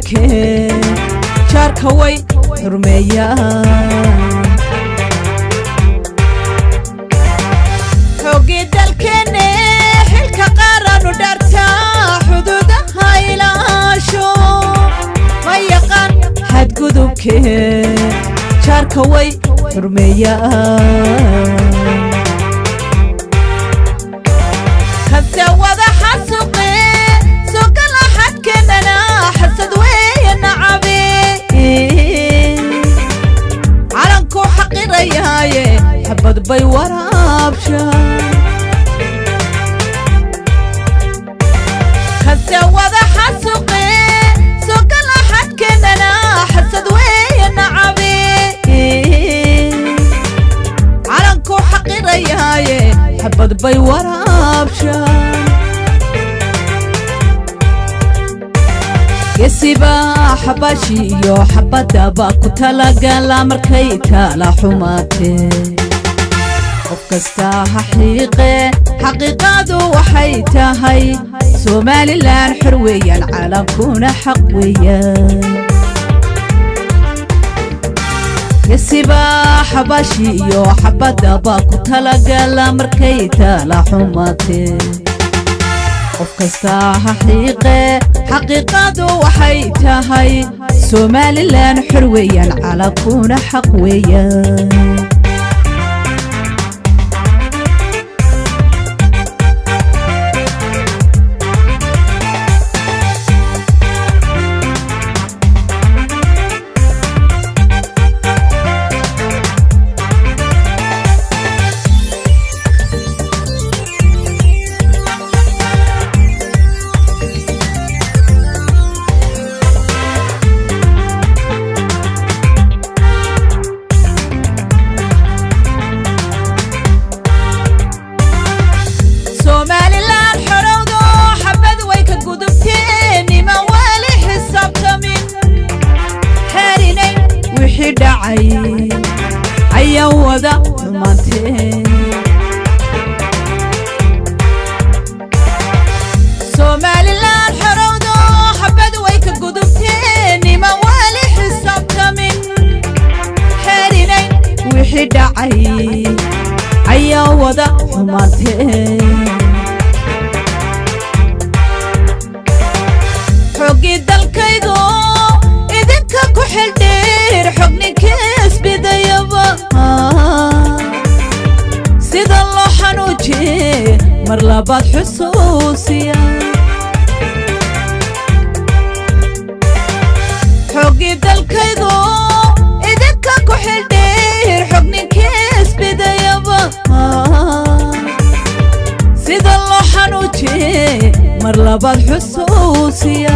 Xadgudubkee jaarka way xurmeeyaan. Xoogii dalkeenne xilka qaaranu dhartaa, xuduudaha ilaasho, ma yaqaan xadgudubkee jaarka way xurmeeyaan. Kase wada xasuqe sogala xadkeennana xasad weeye nacabe, calankuu xaqirayaaye xabad bay waraabshaan. Kase wada xasuqe sogala xadkeennana xasad weeye nacabe, calankuu xaqirayaaye xabad bay waraabshaan. Gesiba xabashi iyo xabadaba ku talagala markay tala xumaatee. Qof kastaa ha xiiqe, xaqiiqadu waxay tahay Somalilan xor weeyaan, caalamkuna xaq weeyaan. Gesiba xabashi iyo xabadaba ku talagala markay tala xumaatee. Qof kastaa ha xiiqe, xaqiiqadu waxay tahay Somalilan xor weeyaan, caalamkuna xaq weeyaan. Somalilan xorowdo, xabad way ka gudubteen. Niman weli xisaabtamin, xeerinayn wixii dhacay ayaa wada xumaanteen. Somalilan xorowdo, xabad way ka gudubteen. Niman weli xisaabtamin, xeerinayn wixii dhacay ayaa wada xumaanteen. Xoggii dalkaygo idinka ku xildhiir, xogninkiisbidayaba sida loo xanuujiye mar labaad xusuusiya. Xoggii dalkaygo idinka ku xildhiir, xogninkiisbidayaba sida loo xanuujiye mar labaad xusuusiya.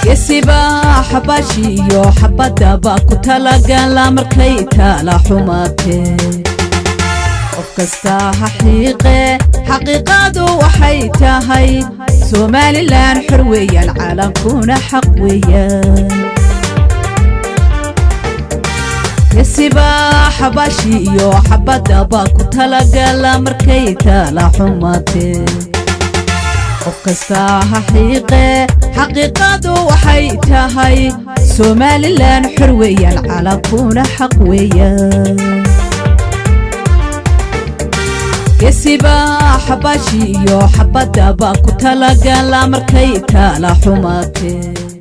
Gesiba xabashi iyo xabadaba ku talagala markay tala xumaatee. Qof kastaa ha xiiqe, xaqiiqadu waxay tahay Somalilan xor weeyaan, caalamkuna xaq weeyaan. Gesiba xabashi iyo xabadaba ku talagala markay tala xumaatee. Qof kastaa ha xiiqe, xaqiiqadu waxay tahay Somalilan xor weeyaan, caalamkuna xaq weeyaan. Gesiba xabashi iyo xabadaba ku talagala markay tala xumaatee.